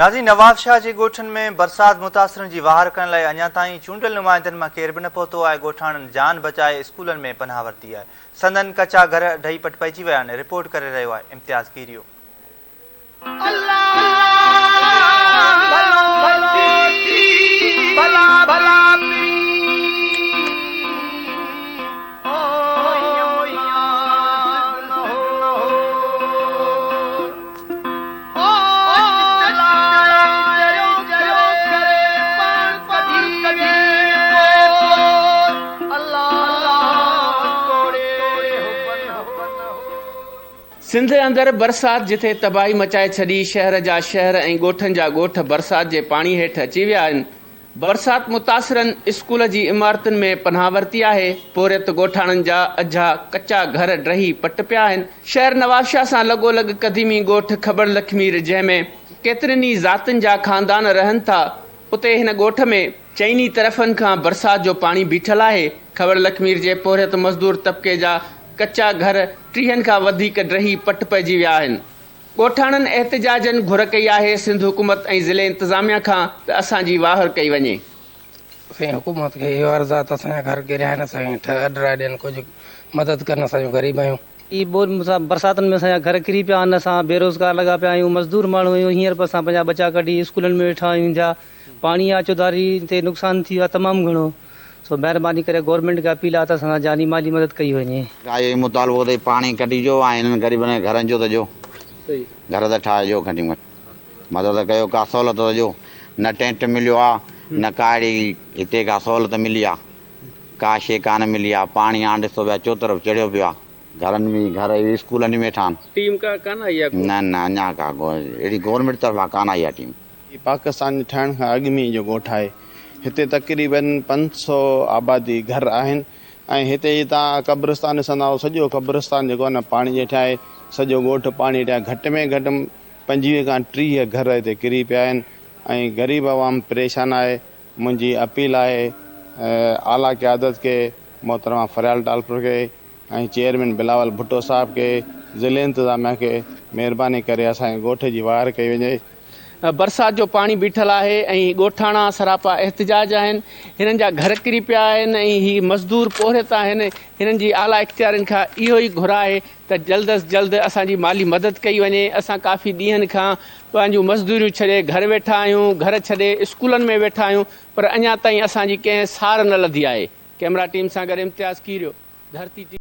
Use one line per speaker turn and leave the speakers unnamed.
ناظرين نوابشاهه جي ڳوٺن ۾ برسات متاثرن جي واهر ڪرڻ لاء اڃا تائين چونڊيل نمائندن مان ڪير به نه پهتو آهي ڳوٺاڻن جان بچائي اسڪولن ۾ پناهه ورتي آهي سندن ڪچا گهر ڊهي پٽ پئجي ويا آهن رپورٽ ڪري رهيو آهي امتياز ڪيريو.
سنڌ اندر برسات جتي تباهي مچائي ڇڏي، شهر جا شهر ۽ ڳوٺن جا ڳوٺ برسات جي پاڻي هيٺ اچي ويا آهن، برسات متاثرن اسڪول جي عمارتن ۾ پناهه ورتي آهي، پورهيت ڳوٺاڻن جا اجها ڪچا گهر ڊهي پٽ پيا آهن، شهر نوابشاهه سان لڳو لڳ قديمي ڳوٺ کٻڙ لکمير جنهن ۾ ڪيترين ئي ذاتين جا خاندان رهن ٿا اتي هن ڳوٺ ۾ چئني طرفن کان برسات جو پاڻي بيٺل آهي، کٻڙ لکمير جي پورهيت مزدور طبقي جا ڪچا گهر ٽيهن کان وڌيڪ ڊهي پٽ پئجي ويا آهن. ڳوٺاڻن احتجاجن گهر ڪئي آهي سنڌ حڪومت ۽ ضلعي انتظاميا کان ته اسان جي واهر ڪئي وڃي.
سائين حڪومت کي اهو عرض آ ته اسان جا گهر ڪريا آهن اسان کي اڏرائي ڏين ڪجهه مدد ڪن اسان جو غريب آهيون.
هي ٻوڏ سان برساتن ۾ اسان جا گهر ڪري پيا آهن اسان بيروزگار لڳا پيا آهيون مزدور ماڻهو آهيون هينئر به اسان پنهنجا ٻچا ڪڍي اسڪولن ۾ ويٺا آهيون جا پاڻي آ چوڌاري تي نقصان ٿي ويو آهي تمام گهڻو سو مهرباني ڪري گورنمينٽ کي اپيل آ ته اسان سان جاني مالي مدد ڪئي وڃي.
اهو ئي مطالبو ته پاڻي ڪڍجو ۽ انهن غريبن کي گهرن جو ته ڏيو. گهر ته ٺاهي ڏيو گهٽ ۾ گهٽ مدد ڪيو ڪا سهولت ته ڏيو. نه ٽينٽ مليو آ نه ڪا اهڙي هتي ڪا سهولت ملي آ. ڪا شيء ڪانه ملي آ. پاڻي هاڻ ڏسو پيا چوطرف چڙهيو پيو آ. گهرن ۾ گهر اسڪولن ۾ ويٺا آهن.
ٽيم ڪا ڪانه آئي آ ڪو؟
نه نه اڃا ڪا اهڙي گورنمينٽ طرفان ڪانه آئي آ ٽيم.
هي پاڪستان جي ٺهڻ کان اڳ ۾ جو ڳوٺ آهي. هتي تقريبن 500 آبادي گهر آهن ۽ هتي جي توهان قبرستان ڏسندا آهيو سڄو قبرستان جيڪو آهي نه پاڻي جي هيٺيان آهي سڄو ڳوٺ پاڻي هيٺيان گهٽ ۾ گهٽ 25 کان 30 گهر هتي ڪري پيا آهن ۽ غريب عوام پريشان آهي منهنجي اپيل آهي اعليٰ قيادت کي محترمه فريال ٽالپر کي ۽ چيئرمين بلاول ڀٽو صاحب کي ضلعي انتظاميا کي مهرباني ڪري اسان جي ڳوٺ جي واهر ڪئي وڃي.
برسات جو پاڻي بيٺل آهي ۽ ڳوٺاڻا سراپا احتجاج آهن، هنن جا گهر ڪري پيا آهن ۽ هي مزدور پورهيت آهن، هنن جي اعليٰ اختيارين کان اهو ئي گهر آهي ته جلد از جلد اسان جي مالي مدد ڪئي وڃي، اسان ڪافي ڏينهن کان پنهنجون مزدوريون ڇڏي گهر ويٺا آهيون، گهر ڇڏي اسڪولن ۾ ويٺا آهيون پر اڃا تائين اسان جي ڪنهن سار نه لڌي آهي. ڪئميرا ٽيم سان گڏ امتياز ڪيريو، ڌرتي ٽي.